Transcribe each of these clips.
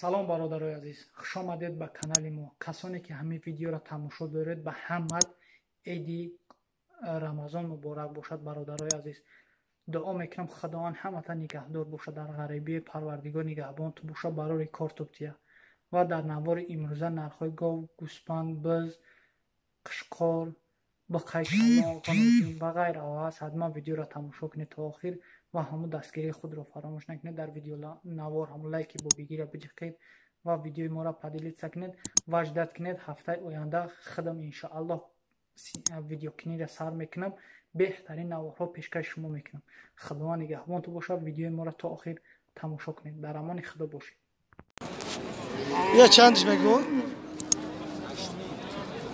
Салом бародарои азиз, хуш омадед ба канали мо. Касоне ки ҳамин видеоро тамошо доред, ба ҳамат иди Рамазон муборак бошад. Бародарои азиз, дуо мекунам Худованд ҳамата нигаҳдор бошад, дар ғарибии Парвардигор нигаҳбон ту бошад, барори кор тубтия. Ва дар навори имрӯза нархҳои гов, гӯспанд, биз, қишқор, бақайшалоқ ва ғайраҳо ҳаст. Ҳатман видеоро тамошо кунед то охир ва ҳамун дастгирии худро фаромӯш накунед. Дар видео навор ҳамун лайки бобигиро биҷиқед ва видеои моро поделиться кунед ва ждать кунед. Ҳафтаи оянда худам иншоаллоҳ видеокуниро сар мекунам, беҳтарин наворҳо пешкаши шумо мекунам. Худованд нигаҳбон ту бошад. Видеои моро то охир тамошо кунед. Дар амони Худо бошед. Я чандиш мегӯ?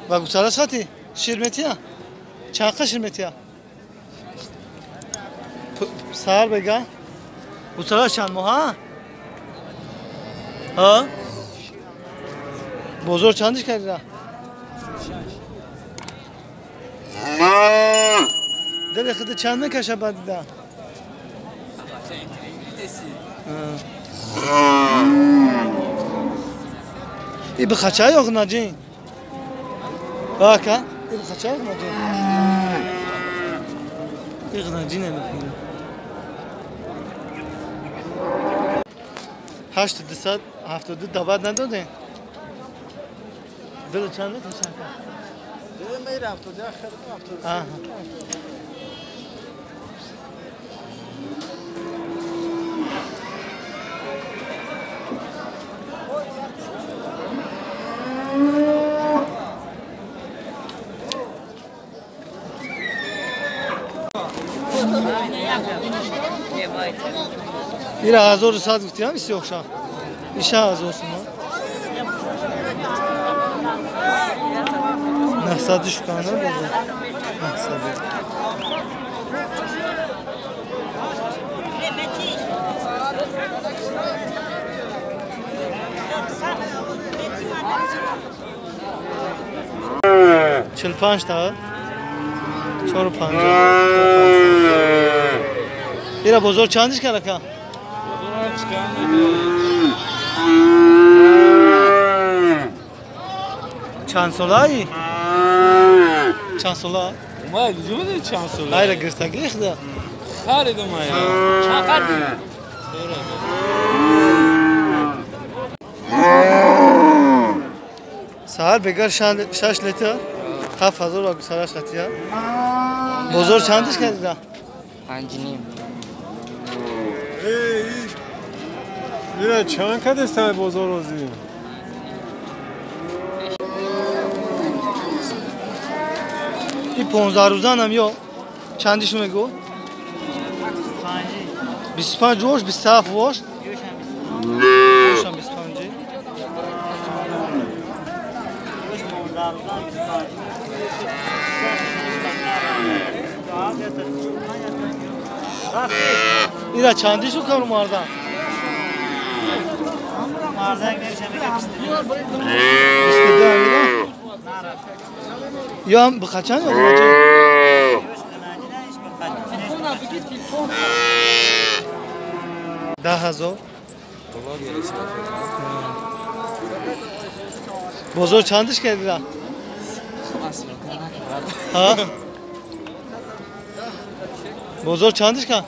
Ва гусала сати? Шир метия? Чанд шир метия? Сар бега? Гусала чанд моҳа? Ҳа? Бозор чандиш кардира? Дили худ чанд мекаша бадида? И бихача ё наҷин? Ака, и бихача ё наҷин? И наҷин намехӯрад. 8272 дават надодем? Дил чанд мекаша? Дил мейра 71 73. Аҳа. Ира 1100 гуфтиам исиёхша. Иша 1000 сума. 900 шукана бозор. 900. 45 та. 45. Ира бозор чандиш карака? Чанд солаи? Чанд сола? Ма ҷумла чанд сола? Айра гиртагӣ хда? Харидам айра. Чанд харидӣ? Саҳар бегар 6 литр 7000 ва гусараш хатия. Бозор чандиш кардида? 5.5. Ира чанд кадеста бозор розӣ? И 15 рӯзанам ё чандишу мегӯ? 25 вош, 27 вош? Ёшам 25. Ира чандишу кару мардан? 22 амира? Ё ҳам бихачан ё бихачан? 10,000. Бозор чандиш кардира? Ҳа? Бозор чандиш кард?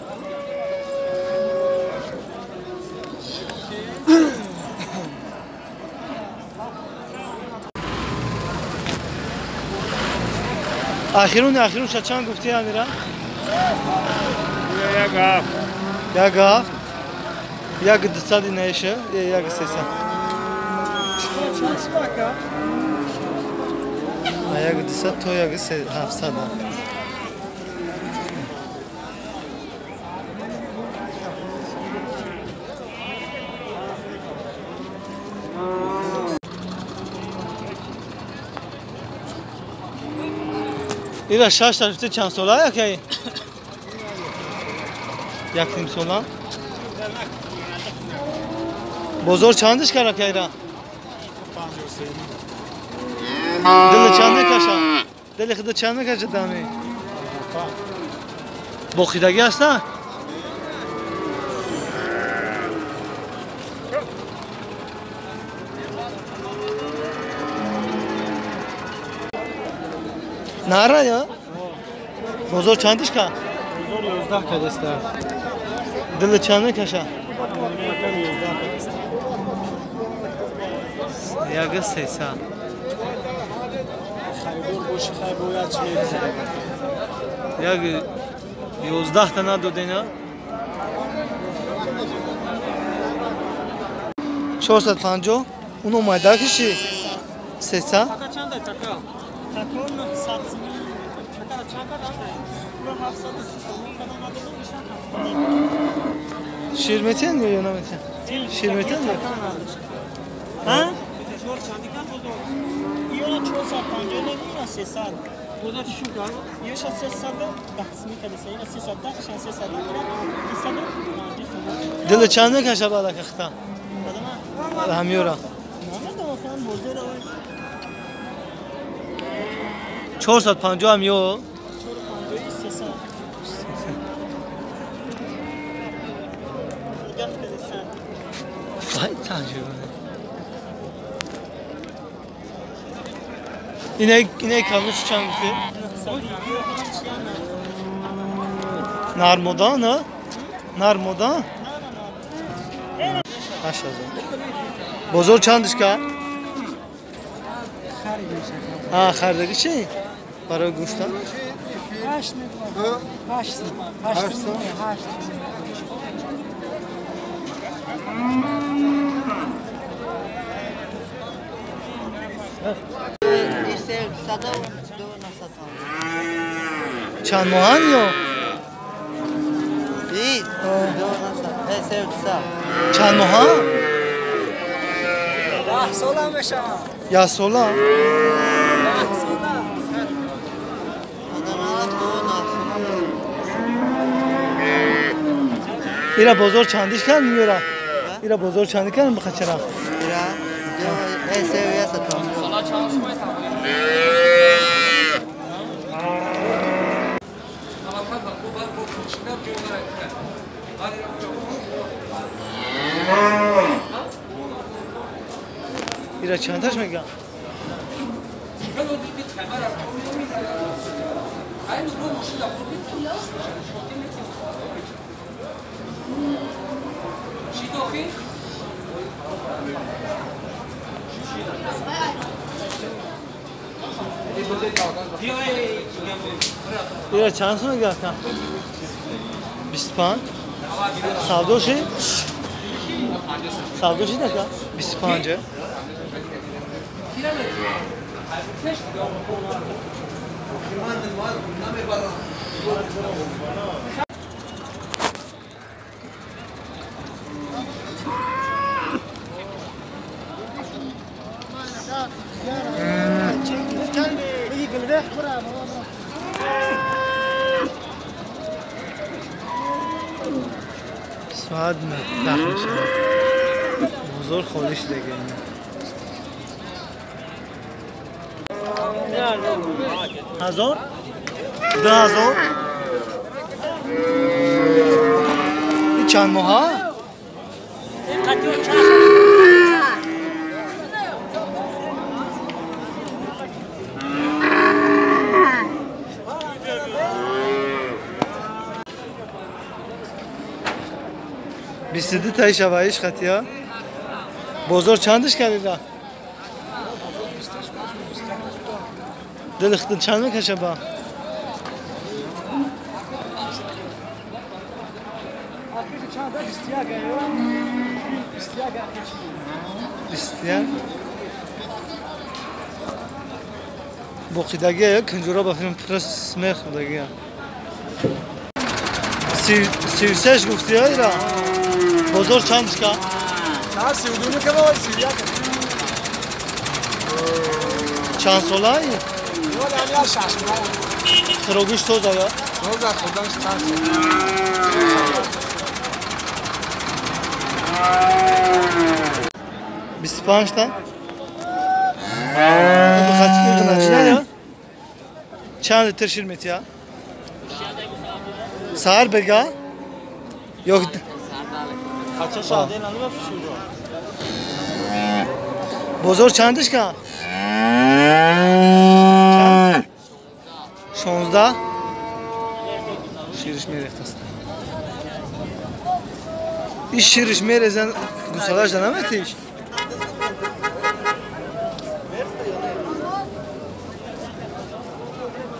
Ахирун ахирун чанд гуфти амира? 1.7. 1.7. 1.200 неша, 1.300. 1.200 то 1.700. Ира 6 та гуфти чанд сола якай? 1.5 сола. Бозор чандиш кард ира? 53. Дили чанд мекаша? Дили худа чанд мекаша дами? Боқидагӣ аста? Нара я? Бозор чандиш ка? Бозор 11 кадеста. Дили чанд мекаша? 11 кадеста. Яга 300. Харидор боши хай бояд чӣ мегузарад? Яг 11 та надодена. 450. Уно майда киши? 300. Така чанда така? Така 900 сомон. Така чанд када? 730 сомон када надодам ишан. Шир метен ё наметен? Шир метен? Ҳа? Чор чанди кан бозор? Иёна 450 не, 300. Бозор чӣ шуд? Иёша 310 сомон кадеса, ина 310, ишан 300, 350 сомон. Дили чанд мекаша баъда кахта? Ҳамёра. Намедонам хан бозор овай. 450 ҳам ё? 450 300. Вай таҷриба. Инай калмиш чанд гуфти? Нармода, на? Нармода? 8000. Бозор чандиш ка? А, харидаги чи? Барои гӯшта? 8 8 8 8. Чанд моҳан ё? Чанд моҳан? 10 сола мешавам. 10 сола? 10 сола. Ира бозор чандиш кард меёра? Ира бозор чанди кард бихачара? Ира Ира чандаш мегам? Ира чанд сум мегӯяд? 25. Савдо ши? Савдо ши дака? 25. Соат 10 мешавад. Бозор холӣ шудагӣ. 1000? 2000? Ин чанд моҳа? Бист ду таи шаваиш хатия? Бозор чандиш кардида? Дили хитин чанд мекаша ба? 21. Боқидагия я кунҷура ба филм пресс мехӯрдагия. 36 гуфтия ира? Бозор чандиш ка? 32 Чанд солаи? Хӯрокиш тоза я? Тоза, хӯрданаш чанд. 25 та? Чанд литр шир метия? Саҳар бега? Ё бозор чандиш ка? 16 шириш мерехтаст. Иш шириш мерезан гусалаш да наметиш?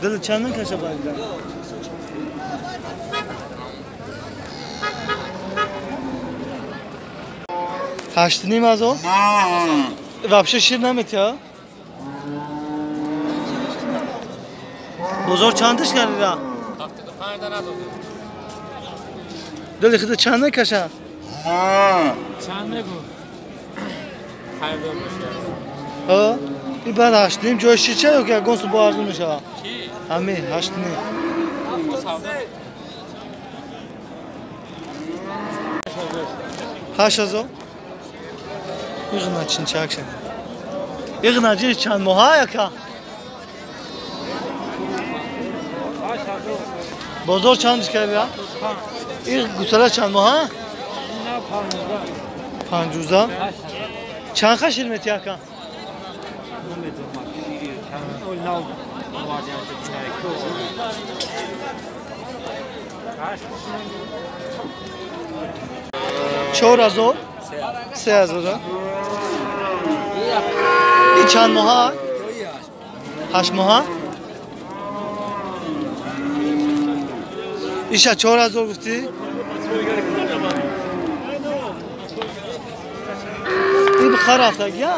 Дил чандин каша байда? 8.5 азор? Вообще шир наметя? Бозор чандиш кардида? 75 да надодем. Дили хида чанд каша? Чанд мегу? Хайр боша. Ҳа? И баъд 8.5 ҷои шир ча ё ки ягон су бо арзон мешава? Ки? Ҳами 8.5. 8 000? Иғна чинчак шен. Иғна ҷи чанд моҳа яка? Бозор чандиш кардия? Иғ гусала чанд моҳа? 15. Чанд ха шир мети яка? 4 000? 3 000. И чанд моҳа? 8 моҳа? Иша 4 000 гуфтӣ? И бихар рафтагия?